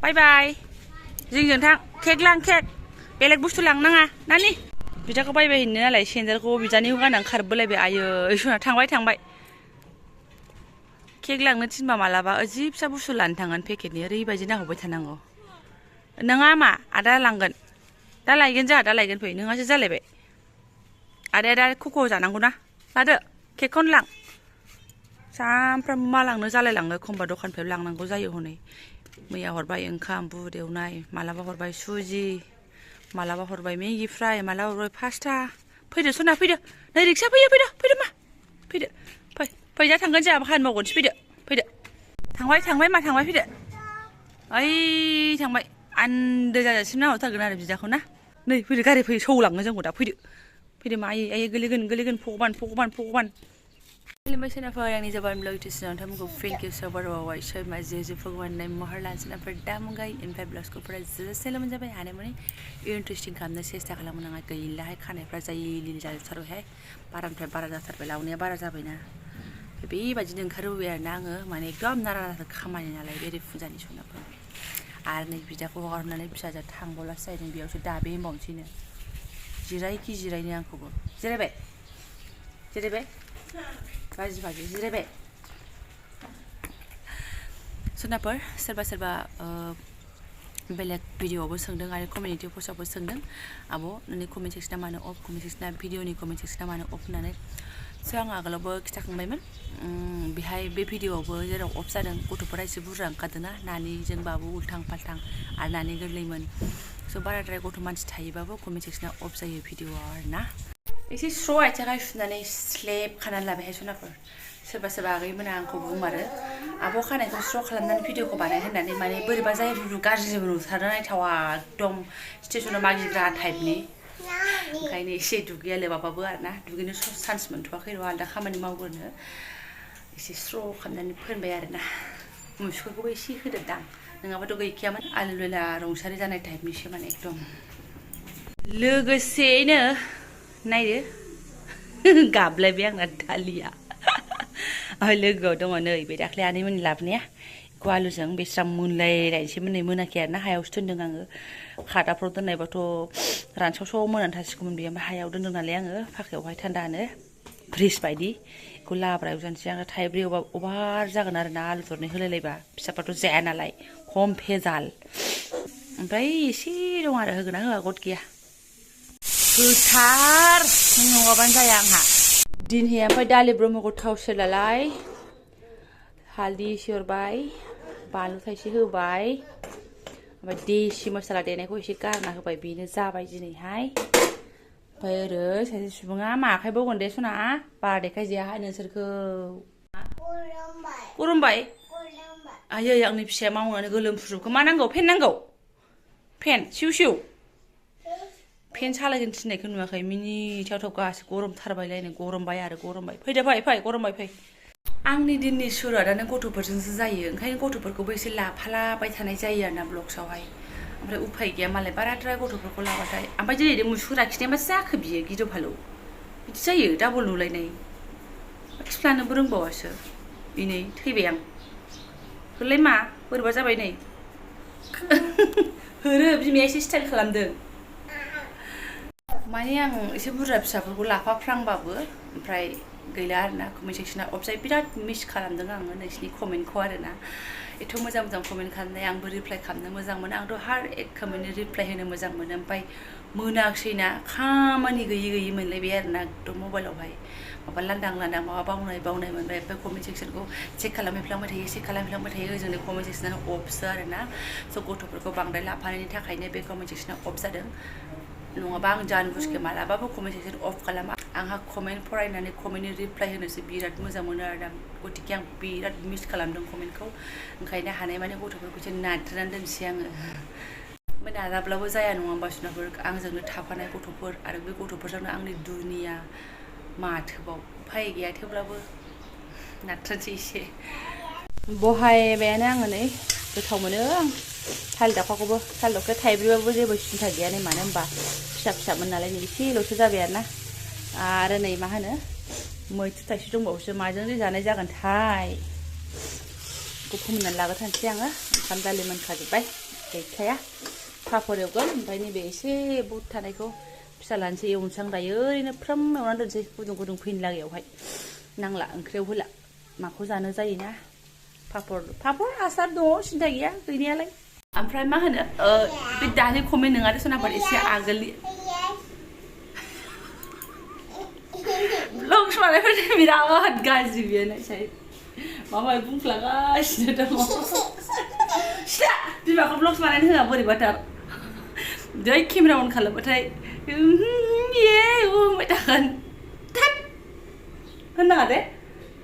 बाय बाय जोंजों थां केक लां केक बेलेग बुस्थु लांनाङा नानि बिदाखौ बायबाय होनो नालाय सेन्देलखौ बिदानिखौ गाननानै खारबोलायबाय आयो सना थांबाय केक लांनो थिनबा मालाबा जि फिसा बुस्थु लानो थांगोन पेकेटनि ओरैबायदि नाहरबाय थानांगौ नोङा मा आदा लांगोन दा लायगोन जोंहा दा लायगोन फै नोंहासो जालायबाय आदाया दा कक' जानांगौ ना लादो केकखौनो लां सामफ्रामबो मा लांनो जालायलाङो एखमबा दखाननिफ्राय लांनांगौ जायो हनै मैया हरबाय ओंखाम बुट एवनाय मालाबा हरबाय सुजि मालाबा हरबाय मेगि फ्राय मालाबा हरबाय पास्ता फैदो सना फैदो नै रिक्सा फैदो मा फै जा थांगोन जोंहा खामानि मावगोनसो फैदो थांबाय मा थांबाय फैदो ओइ थांबाय आन्दो जाजासिम नाहरथारगोन आरो बिदाखौ ना नै फैदो गारि फैयो सौलाङो जोंखौ दा फैदो मा आयै गोलैगोन भगबान खुलुमबाय सोनाफोर आंनि जबानब्लग इउटिउब नोंथांमोनखौ थेंक इउ सो बारबावबाय सोरबा जे भगबाननाय महर लानो सोनाफोर दा मुगाय इनफाय ब्लग्सखौ फराय जोसेल मोनजाबाय हानाय माने इन्टारेस्टिं खालामनो सेस्था खालामो नाङा गैलाहाय खानायफ्रा जायलिल जाजोबथारबायहाय बारानिफ्राय बारा जाथारबाय लावनाया बारा जाबायना बेबायदिनो ओंखारबोबाय आरोना आङो माने एकदम नारा खामानि नालाय बेरे फुजानि सोनाफोर आरो नै बिदाखौ हगारनानै फिसाजोआ थांबावलासो जाहैदों बेयावसो दाबे होनबावनोसैनो जिरायनो आंखौबो जिरायबाय बाजि जिरायबाय सोनाफोर सोरबा बेलेग भिडिअआवबो सोंदों आरो कमिउनिटि पस्टआवबो सोंदों आब' नोंनि कमेन्ट सेक्सना मानो अफ कमेन्ट सेक्सना भिडिअनि कमेन्ट सेक्सना मानो अफ होननानै स' आं आगोलावबो खिथाखांबायमोन बेहाय बे भिडिअआवबो जेराव अफ जादों गथ'फोरा एसे बुरजा ओंखारदोंना नानिजों बाबु उल्थां फाल्थां आरो नानि गोरलैमोन स' बाराद्राय गथ' मानसि थायोबाबो कमेन्ट सेक्सना अफ जायो भिडिअआव आरोना एसे स्र' आथिं सुनानै स्लेब खानानै लाबायहाय सनाफोर सोरबा आगैमोना आंखौ बुंमारो आब' खानायखौ स्र' खालामनानै भिडिअखौ बानाय होननानै माने बोरैबा जायो गाज्रिबो नुथारदों नायथावा एकदम स्टेसनाव मागिग्रा टाइपनि ओंखायनो एसे दुगैया लोबाबाबो आरोना दुगैनो चान्स मोनथ'वाखै र' आलदा खामानि मावग्रोनो एसे स्र' खालामनानै फोनबाय आरोना मुसुफोरखौबो एसे होदेरदां नङाबाथ' गैखायामोन आलु बेला रंसारि जानाय टाइपनिसो माने एकदम लोगोसेयैनो नायदो गाबलायबाय आंना दालिया लोगोआव दङ नै बे दाख्लै आनैमोननि लाबोनाया बेखौ आलुजों बेस्राम मोनलायलायनोसै मोननै मोनाखै आरोना हायावसो दोन्दों आङो खादाफ्राव दोननायबाथ' रानसावसाव मोनानै थासिगौमोन बेयो ओमफ्राय हायाव दोन्दों नालाय आङो फाखायावहाय थान्दानो फ्रिज बायदि बेखौ लाब्रायाव जानोसै आङो थाइब्रै अभार जागोन आरोना आलु दरनै होलायलायबा फिसाफ्राथ' जाया नालाय खम भेजाल ओमफ्राय एसे दं आरो होगोना होआ गद गैया गोथार नङाबानो जाया आंहा दिनहै ओमफ्राय दालि ब्रह्मखौ थाव सेरलालाय हालदै एसे हरबाय बानलु थाइसे होबाय ओमफ्राय देसि मस्ला देनायखौ एसे गारना होबाय बेनो जाबाय दिनैहाय ओमफ्राय ओरै सासे सुबुङा मा आखाइ बौगोन दे सना बारा देखायजायाहाय नोंसोरखौ गरमबाय आयै आंनि फिसाया मावनानै गोलोमफ्रुजोबखौ मा नांगौ फेन नांगौ फेन सिउ फेन सालायगोन थिननायखौ नुवाखै मिनिथावथाव गासै गरमथारबायलायनो गरमबाय फैदो फै गरमबाय फै आंनि दिननि सुरुआनो गथ'फोरजोंसो जायो ओंखायनो गथ'फोरखौबो एसे लाफालाबाय थानाय जायो आरोना ब्लग्सआवहाय ओमफ्राय उफाय गैया मालाय बाराद्राय गथ'फोरखौ लाबाथाय ओमफ्राय दिनै मुसुखौ लाखिनाया मा जाखो बियो गिदौ फालौ बिदि जायो डाबल नुलायनाय खिफ्लानोबो रोंबावासो दिनै थैबाय आं होलाय मा बोरैबा जाबाय नै होरो बिमाया एसे स्टाइल खालामदों माने आं एसे बुरजा फिसाफोरखौ लाफाफ्रांबाबो ओमफ्राय गैला आरोना कमेन्ट सेक्सना अफ जायो बिराद मिस खालामदों आङो नोंसिनि कमेन्टखौ आरोना एथ' मोजां कमेन्ट खालामनाय आंबो रिप्लाय खालामनो मोजां मोनो आंथ' हार एक कमेन्टनि रिप्लाय होनो मोजां मोनो ओमफ्राय मोनाखसैना खामानि गैयि मोनलायबाय आरोना एकदम मबाइलावहाय माबा लांदां माबा बावनाय मोनबाय ओमफ्राय कमेन्ट सेक्सनखौ चेक खालामफ्लांबाय थायो ओजोंनो कमेन्ट सेक्सना अफसो आरोना स' गथ'फोरखौ बांद्राय लाफानायनि थाखायनो बे कमेन्ट सेक्सना अफ जादों नङाबा आं जानबुसके मालाबाबो कमेन्ट सेक्सन अफ खालामा आंहा कमेन्ट फरायनानै कमेन्टनि रिप्लाय होनोसो बिराद मोजां मोनो आरोना गतिके आं बिराद मिस खालामदों कमेन्टखौ ओंखायनो हानाय माने गथ'फोरखौ एसे नाद्रानानै दोनसै आङो ओमफ्राय नाजाब्लाबो जाया नङा होमबा सुनाफोर आंजोंनो थाफानाय गथ'फोर आरो बे गथ'फोरजोंनो आंनि दुनिया माथोबाव उफाय गैया थेवब्लाबो नाथ्रोनसै एसे बहायबायानो आङो नै गोथाव मोनो आं थालिर दावखाखौबो थालिर दावखाया थाइब्रैबाबो जेबो सिन्था गैया नै मानो होनबा फिसामोन नालाय नै एसेल'सो जाबाय आरो नै मा होनो मैथ्रु थाइसे दंबावोसो माजों जानाय जागोनथाय बेखौ फोमोननानै लाग्रोथारनोसै आङो ओंखाम दालि मोनखाजोब्बाय गैखाया पापर एवगोन ओमफ्राय नैबे एसे बुट थानायखौ फिसा लानोसै एवनोसै आं दायो ओरैनो फ्राम एवनानै दोनसै गुदुं गुदुं फैनो लागायावहाय नांला ओंख्रियाव होला माखौ जानो जायोना पापर आसार दङ सिन्था गैया गैनायालाय ओमफ्राय मा होनो बे दानि कमेन्ट नङा दे सनाफोर एसे आगोलनि ब्लग्स बानायफोर बिराद गाज्रि बियो नायसाय माबा बुंफ्लागासिनो दङ सिदा बिमाखौ ब्लग्स बानायनो होआ बोरैबाथार जै केमेरा अन खालामबाथाय ये बुंबाय थागोन थाद होननाङा दे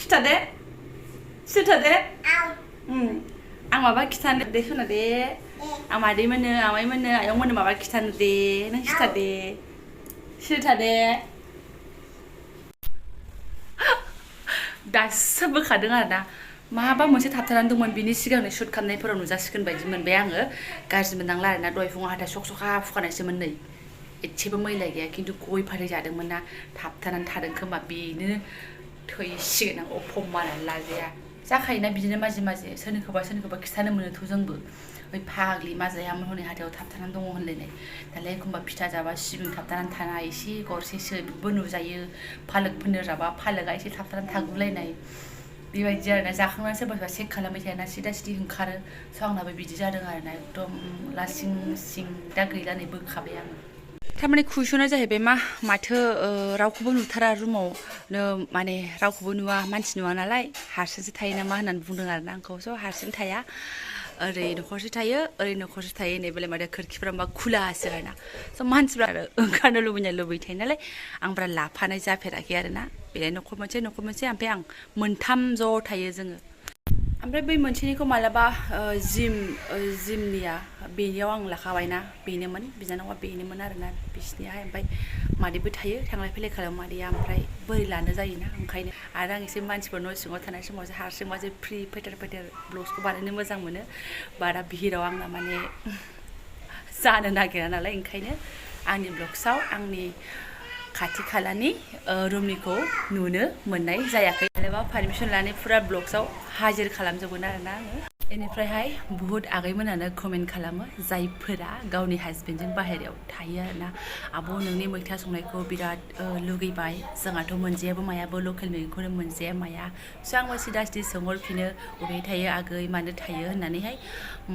सिथा दे आं माबा खिथानो दे होना दे आं मादैमोननो आमाइमोननो आयंमोननो माबा खिथानो दे नों सिथा दे दासो बोखादों आरो ना माबा मोनसे थाबथानानै दंमोन बिनि सिगांनो शुट खालामनायफोराव नुजासिगोन बायदि मोनबाय आङो गाज्रि मोनदांला आरोना दहाय फुङाव हाथाय सखा फुखानायसोमोन नै एसेबो मैला गैया खिन्थु गय फाथै जादोंमोन ना थाबथानानै थादों खोमा बेनो थैसिगोन आं अपमानानो लाजाया जाखायोना बिदिनो माजे सोरनिखौबा खिथानो मोनोथ' जोंबो ओइ फाग्लि माजायामोन हनै हाथायाव थाबथानानै दङ होनलायनाय दालाय एखमबा फिथा जाबा सिबिं थाबथानानै थानाय एसे गरसेसो बेबो नुजायो फालोकफोरनो जाबा फालोका एसे थाबथानानै थागुलायनाय बेबायदि आरोना जाखांनानै सोरबा चेक खालामबाय थायाना सिदा ओंखारो स' आंनाबो बिदि जादों आरोना एकदम लासिं सिं दा गैला नै बोखाबाय आङो थारमाने कुइसना जाहैबाय माथो रावखौबो नुथारा रुमावनो माने रावखौबो नुवा मानसि नुवा नालाय हारसिंसो थायो नामा होननानै बुंदों आरोना आंखौ स' हारसिं थाया ओरै न'खरसे थायो ओरै न'खरसे थायो नै बेलाय माथो खोरखिफ्रा मा खुलासो आरोना स' मानसिफ्रा ओंखारनो लुबैनाय थायो नालाय आं बारा लाफानाय जाफेराखै आरोना बेलाय न'खर मोनसे ओमफ्राय आं मोनथाम ज' थायो जोङो ओमफ्राय बै मोनसेनिखौ मालाबा जिमनिया बेनियाव आं लाखाबायना बेनोमोन बिनानावा बेनोमोन आरोना बिसिनियाहाय ओमफ्राय मादैबो थायो थांलाय फैलाय खालामो मादैया ओमफ्राय बोरै लानो जायोना ओंखायनो आरो आं एसे मानसिफोर न' सिङाव थानाय समावसो हारसिंबासो फ्रि फेथेर ब्लग्सखौ बानायनो मोजां मोनो बारा भिराव आंना माने जानो नागिरा नालाय ओंखायनो आंनि ब्लग्सआव आंनि खाथि खालानि रुमनिखौ नुनो मोननाय जायाखै मालाबा पारमिसन लानानै फुरा ब्लग्सआव हाजिर खालामजोबगोन आरोना आङो बेनिफ्रायहाय बुहुत आगैमोनानो कमेन्ट खालामो जायफोरा गावनि हासबेन्डजों बाहेरायाव थायो आरोना आब' नोंनि मैथा संनायखौ बिराद लुगैबाय जोंहाथ' मोनजायाबो मायाबो लकेल मैगंखौनो मोनजाया माया स' आंबो सिदा सोंहरफिनो बबे थायो आगै मानो थायो होननानैहाय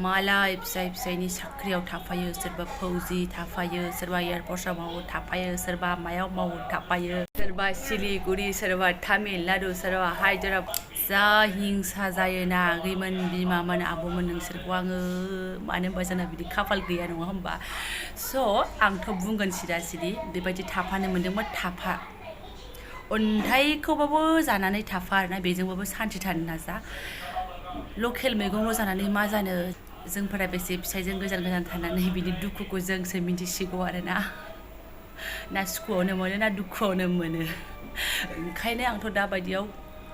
मालाय फिसायनि साख्रियाव थाफायो सोरबा फौजि थाफायो सोरबा एयारफर्सआव मावो थाफायो सोरबा मायाव मावो थाफायो सोरबा सिलिगुरि सोरबा तामिलनाडु सोरबा हायद्राबाद जा हिंसा जायोना आगैमोन बिमामोन आब'मोन नोंसोरखौ आङो मानो होनबा जोंना बिदि खाफाल गैया नङा होमबा स' आंथ' बुंगोन सिदा बेबायदि थाफानो मोनदोंबा थाफा अन्थाइखौबाबो जानानै थाफा आरोना बेजोंबाबो सान्थि थानो नाजा लकेल मैगंल' जानानै मा जानो जोंफोरा बेसे फिसाइजों गोजान थानानै बिनि दुखुखौ जोंसो मिन्थिसिगौ आरोना ना सुखुआवनो मोनो ना दुखुआवनो मोनो ओंखायनो आंथ' दाबायदियाव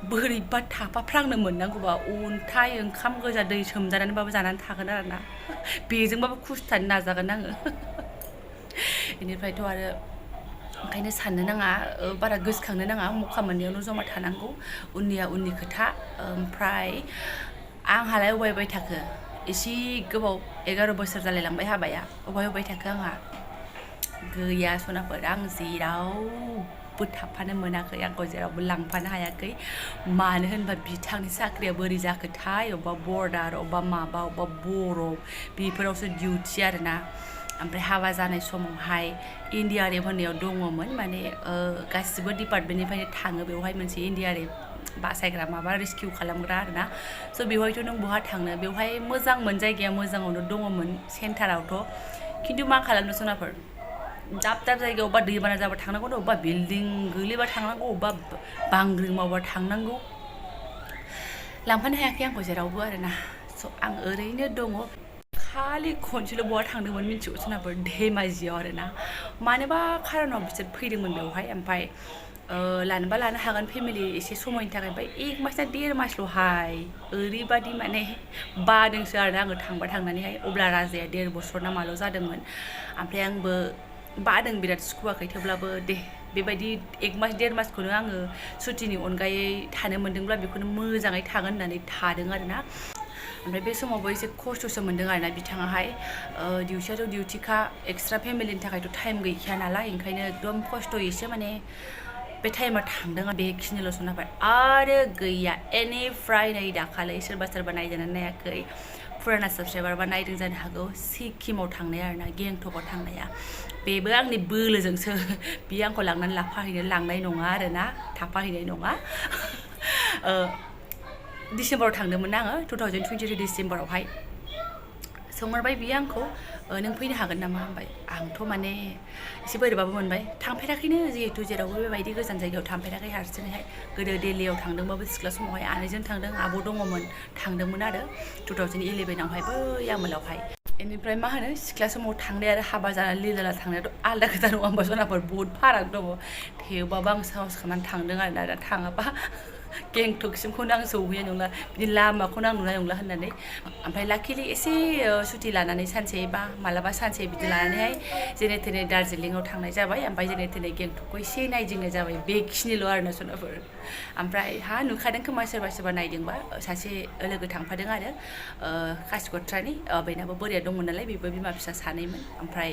बोरैबा थाफाफ्रांनो मोननांगौबा अन्थाइ ओंखाम गोजा दै सोमजानानैबाबो जानानै थागोन आरोना बेजोंबाबो खुसि थानो नाजागोन आङो बेनिफ्रायथ' आरो ओंखायनो साननो नाङा बारा गोसोखांनो नाङा मखा मोननायावनो जमा थानांगौ उननिया उननि खोथा ओमफ्राय आंहालाय अबाय थाखो एसे गोबाव 11 बोसोर जालायलांबाय हाबाया अबाय थाखो आंहा गैया सनाफोर आं जेरावबो थाफानो मोनाखै आंखौ जेरावबो लांफानो हायाखै मानो होनबा बिथांनि साख्रिया बोरै जाखोथाय अबेबा बर्डार अबेबा माबा अबेबा बर' बेफोरावसो डिउटि आरोना ओमफ्राय हाबा जानाय समावहाय इन्डियारेप होननायाव दङमोन माने गासिबो डिपार्टमेन्टनिफ्रायनो थाङो बेवहाय मोनसे इन्डियारेप बासायग्रा माबा रेस्किउ खालामग्रा आरोना स' बेवहायथ' नों बहा थांनो बेवहाय मोजांमोन जायगाया मोजाङावनो दङमोन सेन्टारावथ' खिन्थु मा खालामनो सनाफोर दाब जायगायाव अबेबा दैबाना जाबा थांनांगौ अबेबा बिल्डिं गोलैबा थांनांगौ अबेबा बांग्रिं मावबा थांनांगौ लांफानो हायाखै आंखौ जेरावबो आरोना स' आं ओरैनो दङ खालि खनसेल' बहा थांदोंमोन मिन्थिगौ सोनाफोर धेमाजियाव आरोना मानोबा खारनाव बिसोर फैदोंमोन बेवहाय ओमफ्राय लानोबा लानो हागोन फेमिलि एसे समायनि थाखाय ओमफ्राय 1 मास ना 1.5 मासल'हाय ओरैबादि माने बादोंसो आरोना आङो थांनानैहाय अब्ला राजाया 1.5 बोसोर ना माल' जादोंमोन ओमफ्राय आंबो बादों बिराद सुखुवाखै थेवब्लाबो दे बेबायदि 1 मास 1.5 मासखौनो आङो सुटिनि अनगायै थानो मोन्दोंब्ला बेखौनो मोजाङै थागोन होननानै थादों आरोना ओमफ्राय बे समावबो एसे खस्थ'सो मोन्दों आरोना बिथाङाहाय डिउटियाथ' डिउटिखा एक्सट्रा फेमिलिनि थाखायथ' टाइम गैखाया नालाय ओंखायनो एकदम खस्थ'यैसो माने बे टाइमा थांदों बेखिनिल'सो नाबाय आरो गैया एनिफ्राय नै दाखालै सोरबा नायदोंना नायाखै फुराना साबसक्राइबारबा नायदों जानो हागौ सिक्किमाव थांनाय आरोना गेंटकआव थांनाया बेबो आंनि बोलोजोंसो बियो आंखौ लांनानै लांनाय नङा आरोना थाफाहैनाय नङा डिसेम्बराव थांदोंमोन आङो 2023 डिसेम्बरावहाय सोंहरबाय बियो आंखौ नों फैनो हागोन नामा होनबाय आंथ' माने एसे बोरैबाबो मोनबाय थांफेराखैनो जिहेतु जेरावबो बेबायदि गोजान जायगायाव थांफेराखै हारसिङैहाय गोदो दिल्लीयाव थांदोंबाबो सिख्ला समावहाय आनैजों थांदों आब' दङमोन थांदोंमोन आरो 2011आवहाय बै आमोलावहाय बेनिफ्राय मा होनो सिख्ला समाव थांनाय आरो हाबा जानानै लिलाला थांनायाथ' आलादा खोथा नङा होमबा जनाफोर बहुद फाराग दङ थेवबाबो आं साहस खालामनानै थांदों आरोना दा थाङाबा गेंटकसिमखौनो आं सौहैनाय नंला बिदि लामाखौनो आं नुनाय नंला होननानै ओमफ्राय लाकिलि एसे सुटि लानानै सानसे बा मालाबा सानसे बिदि लानानैहाय जेने थेने दार्जिलिंआव थांनाय जाबाय ओमफ्राय जेने थेने गेंटकखौ एसे नायदिंनाय जाबाय बेखिनिल' आरोना सनाफोर ओमफ्राय नुखादों खोमा सोरबा नायदोंबा सासे लोगो थांफादों आरो कासिकट्रानि बेनाबो बोराया दंमोन नालाय बेबो बिमा फिसा सानैमोन ओमफ्राय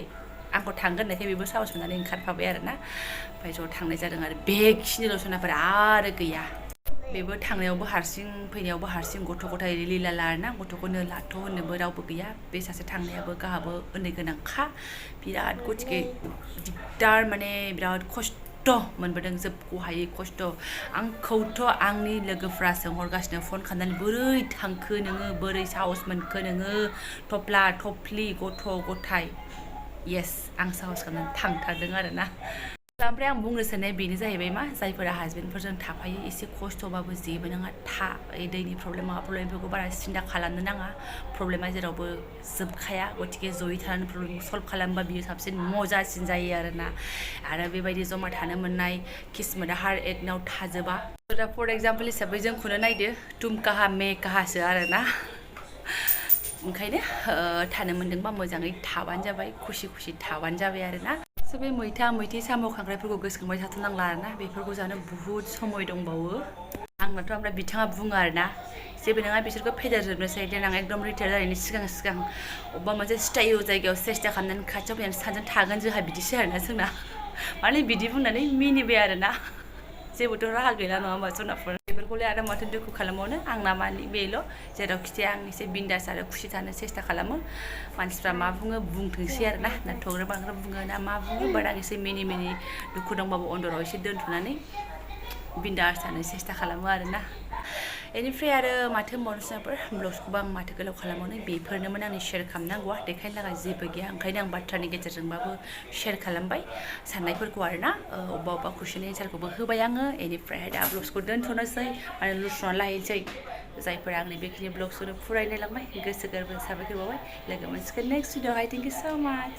आंखौ थांगोन होननायखाय बेबो साहस मोननानै ओंखारफाबाय आरोना ओमफ्राय ज' थांनाय जादों आरो बेखिनिल' सनाफोर आरो गैया बेबो थांनायावबो हारसिं फैनायावबो हारसिं गथ' गथाय लिलाला आरोना गथ'खौनो लाथ' होननोबो रावबो गैया बे सासे थांनायाबो गाहाबो उन्दै गोनांखा बिराद गथिखे दिगदार माने बिराद खस्थ' मोनबोदों जोबख' हायै खस्थ' आंखौथ' आंनि लोगोफ्रा सोंहरगासिनो फन खालामनानै बोरै थांखो नोङो बोरै साहस मोनखो नोङो थफ्ला थफ्लि गथ' गथाय येस आं साहस खालामनानै थांथारदों आरोना ओमफ्राय आं बुंनो साननाया बेनो जाहैबाय मा जायफोरा हासबेन्डफोरजों थाफायो एसे खस्थ'बाबो जेबो नङा दैनि प्रब्लेम माबा प्रब्लेमफोरखौ बारा सिन्था खालामनो नाङा प्रब्लेमा जेरावबो जोबखाया गथिखे जयै थानानै प्रब्लेमखौ सल्भ खालामबा बियो साबसिन मजासिन जायो आरोना आरो बेबायदि जमा थानो मोननाय किस्मतआ हार एकनाव थाजोबा दा फर एग्जाम्पल हिसाबै जोंखौनो नायदो तुम काहा मे काहासो आरोना ओंखायनो थानो मोन्दोंबा मोजाङै थाबानो जाबाय खुसि थाबानो जाबाय आरोना बे मैथि साम' खांख्राइफोरखौ गोसोखांबाय थाथ'नांला आरोना बेफोरखौ जानो बुहुद समय दंबावो आंनाथ' ओमफ्राय बिथाङा बुङो आरोना जेबो नङा बिसोरखौ फेदेरजोबनोसै देनां एकदम रिटायार जानायनि सिगां अबेबा मोनसे स्टाइल जायगायाव सेस्था खालामनानै खाथियाव फैनानै सानजों थागोन जोंहा बिदिसो आरोना जोंना माने बिदि बुंनानै मिनिबाय आरोना जेबोथ' राहा गैला नङा होमबा जुनारफोर बेफोरखौलाय आरो माथो दुखु खालामबावनो आंना माने बेल' जेरावखि जाया आं एसे बिन्दास आरो खुसि थानो सेस्था खालामो मानसिफ्रा मा बुङो बुंथोंसै आरोना ना थग्रो बांग्रो बुङो ना मा बुङो बाट आं एसे मिनि दुखु दंबाबो अन्दराव एसे दोनथ'नानै बिन्दास थानो सेस्था खालामो आरोना बेनिफ्राय आरो माथो होनबावनो जुनारफोर ब्लग्सखौबो आं माथो गोलाव खालामबावनो बेफोरनोमोन आंनि शेयार खालामनांगौआ देखायनो लागा जेबो गैया ओंखायनो आं बाथ्रानि गेजेरजोंबाबो शेयार खालामबाय साननायफोरखौ आरोना अबेबा कुइसन एन्सारखौबो होबाय आङो बेनिफ्राय दा ब्लग्सखौ दोनथ'नोसै माने लुस्रना लाहैनोसै जायफोरा आंनि बेखिनि ब्लग्सखौनो फरायनायलांबाय गोसो गोरबो साबायखर बावबाय लोगो मोनसिगोन नेक्स्ट भिडिअ'आवहाय थेंक इउ सो माच